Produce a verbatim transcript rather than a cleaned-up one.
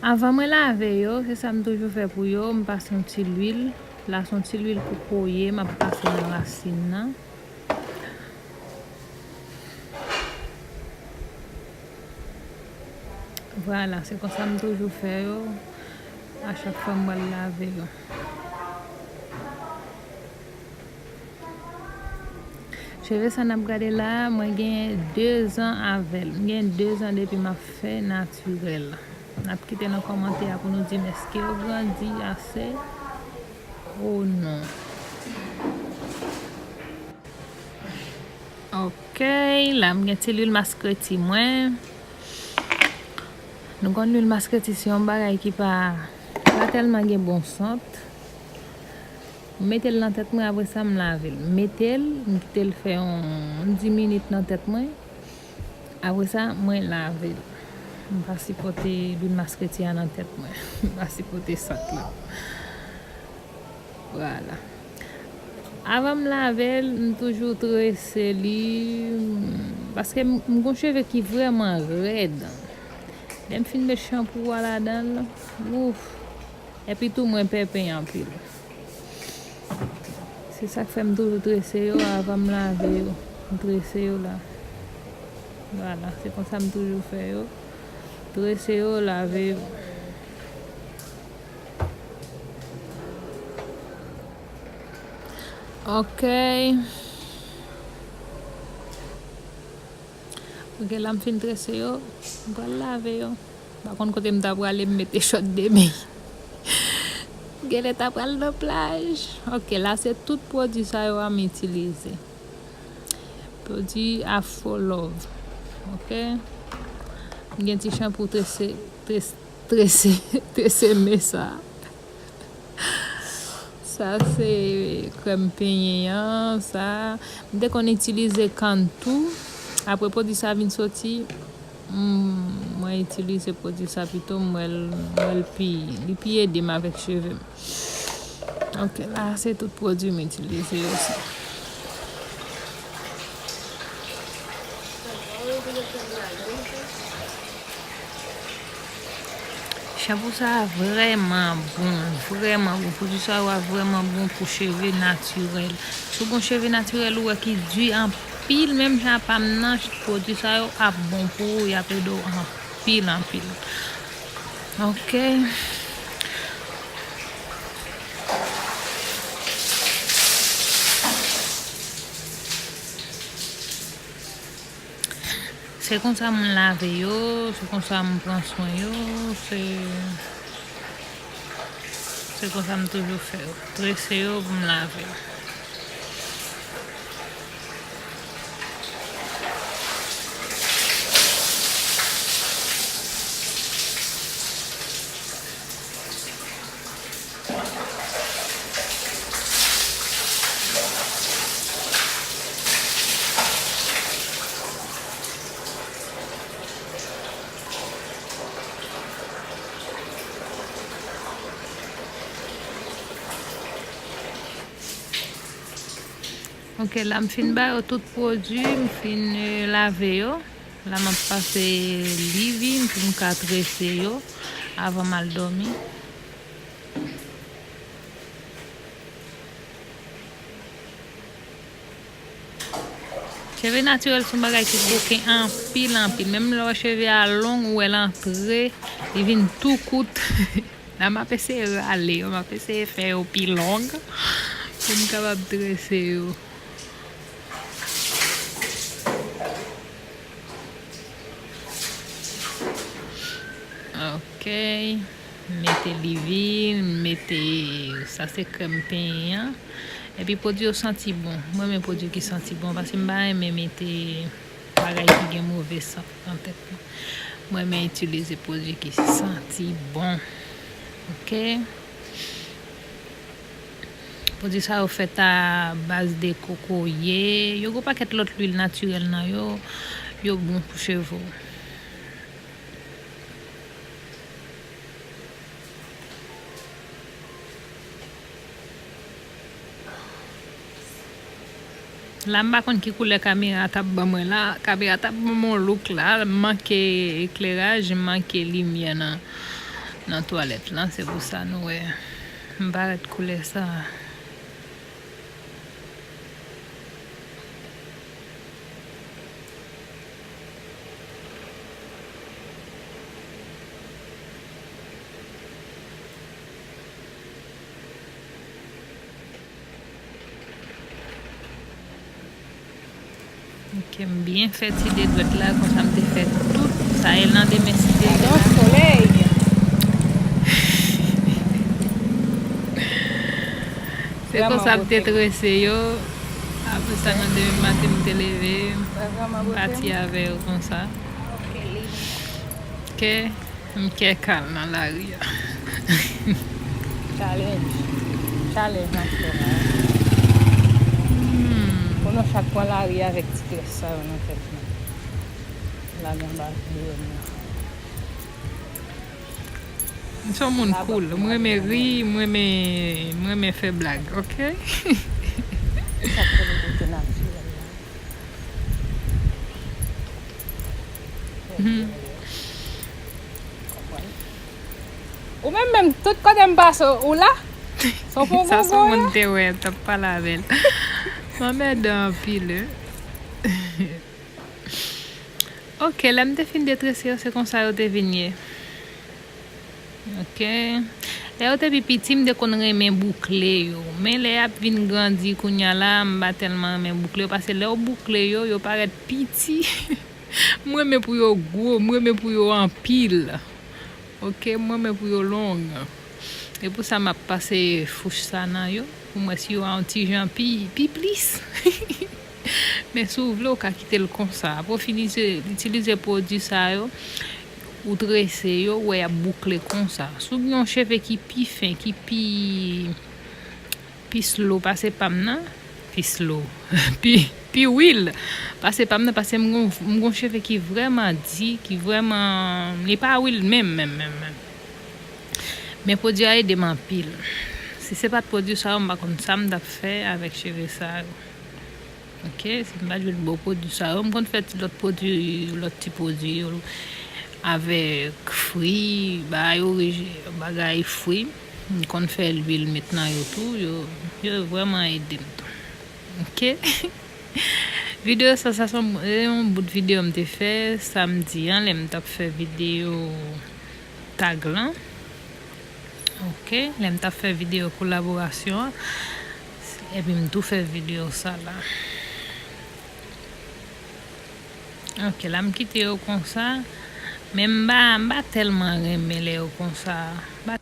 Avan mwen lave yo, se sa m toujou fè pou yo, m pase yon ti lwil. La se yon ti lwil kokoye, m ap pase nan rasin nan. Vwala, se konsa m toujou fè yo a chak fwa m pral lave yo. Cheve sa n ap gade la a, mwen gen de zan avè l. M gen de zan depi m ap fè natirèl. N ap kite nan kòmantè a pou nou di m èske yo grandi ase ou non. Ok, la m gen ti lwil maskreti mwen. Nou konn lwil maskreti se yon bagay ki pa, pa tèlman gen bon sant. M mete l nan tèt mwen, apre sa m lave l. M mete l, m kite l fè yon dis minit nan tèt mwen. Apre sa, mwen lave l. M pa sipòte lwil maskreti a nan tèt mwen. M pa sipòte sant lan. Vwala. Avan m lave l, m toujou trese li, m, paske m, m gon cheve ki vrèman rèd. Lè m fin met chanpou a ladan l, ouf. Epi tou, mwen pè peny anpil. Se sa k fè m toujou trese yo avan m lave yo. M trese yo la. Vwala, se konsa m toujou fè yo. Trese yo, lave yo. Ok. Ok, la m fin trese yo, m pral lave yo. M pa konn kote m ta prale, m mete chòt de men. Genlè ta pral nan plaj. Ok, la se tout pwodui sa yo a m itilize. Pwodui Afro Love. Ok. M gen ti chanpou trese, trese, trese, trese men sa. Sa se krèm penyen an, sa. M te konn itilize Cantu. Apre pwodui sa vin soti, m, mwen itilize pwodui sa pito, m wè l, m wè l pi, li pi ede m avèk cheve m. Ok, la se tout pwodui m itilize yo sa. Chanpou sa a vrèman bon, vrèman bon. Pwodui sa yo a vrèman bon pou cheve natirèl. Si w gen cheve natirèl ou wè ki di anpil, menm jan pa m nan, pwodui sa yo ap bon pou ou, y ap ede w anpil, anpil. Ok. Se konsa m lave yo, se konsa m pran swen yo, se, se konsa m toujou fè yo. Trese yo pou m lave yo. Ok, la m fin ba yo tout pwodui, m fin, euh, lave yo. La m ap pase leave-in pou m ka trese yo avan m al dòmi. Cheve natirèl se yon bagay ki koken anpil, anpil. Menm lè w cheve a long, ou wè l antre, li vin tou kout. La m ap eseye rale yo, m ap eseye fè yo pi long pou m kapab trese yo. Ok. M mete leave-in, m mete, sa se krèm penyen an. Epi pwodui yo santi bon. Mwen renmen pwodui ki santi bon, paske m pa renmen mete bagay ki gen move sant nan tèt mwen. Mwen renmen itilize pwodui ki santi bon. Ok? Pwodui sa yo fèt a baz de kokoye. Yo gen yon pakèt lòt lwil natirèl nan yo. Yo bon pou cheve w. La, m pa konn ki koulè kamera t ap ban mwen la. Kamera t ap ban mwen yon look la. M manke ekleraj, m manke limyè nan, Nan twalèt lan, se pou sa nou wè m pa ret koulè sa. Ok, m byen fè ti de dwèt la, konsa m te fè tout sa e landemen si te gen la. Solèy. Se konsa m te trese yo. Apre sa, nan demen maten, m te leve, m pati avè yo konsa. Ok. M kè kal nan lari a. Challenge. Challenge nan fè la. Hmm. Pou nou chak pran lari avèk ti krèch sa yo nan tèt nou. Lage anba pye nou. M se yon moun cool. M renmen ri, m renmen, m renmen fè blag, ok? Sa k rele bote natirèl la. Mhm. Ou menm menm, tout kote m pase, ou la? Sa se yon moun te wè, t ap pale avè l. M anmèdan anpil, wi. Ok, lè m te fin detrese yo, se konsa yo te vin ye. Ok. Lè yo te pi piti, m te konn renmen boukle yo. Men lè y ap vin grandi kounya la, m pa tèlman renmen boukle yo, paske lè w boukle yo, yo parèt piti. M renmen pou yo gwo, m renmen pou yo anpil. Ok, m renmen pou yo long. E pou sa, m ap pase fouch sa nan yo, pou m wè si yo a yon ti jan pi, pi plis. Men si w vle, w ka kite l konsa. Apre w fin itilize pwodui sa yo, ou trese yo, w wè y ap boukle konsa. Si w gen yon cheve ki pi fen, ki pi, pi slow pase pa m nan, pi slow, pi, pi wil pase pa m nan, paske m gon, m gon cheve ki vrèman di, ki vrèman, li pa wil menm, menm, menm, menm. Men pwodui a ede m anpil. Si se pa t pwodui sa yo, m pa konn sa m t ap fè avèk cheve sa yo. Ok, si m pa t jwenn bon pwodui sa yo, m konn fè ti lòt pwodui, lòt ti pwodui yo avèk fwi, ba yo reje-, bagay fwi. M konn fè lwil met nan yo tou, yo, yo vrèman ede m tou. Ok? Videyo sa, sa se yon, se yon bout videyo m te fè samdi an, lè m t ap fè videyo tag lan. Ok, lè m t ap fè videyo kolaborasyon an, epi m tou fè videyo sa la. Ok, la m kite yo konsa, men m pa, m pa tèlman renmen lè yo konsa. M pa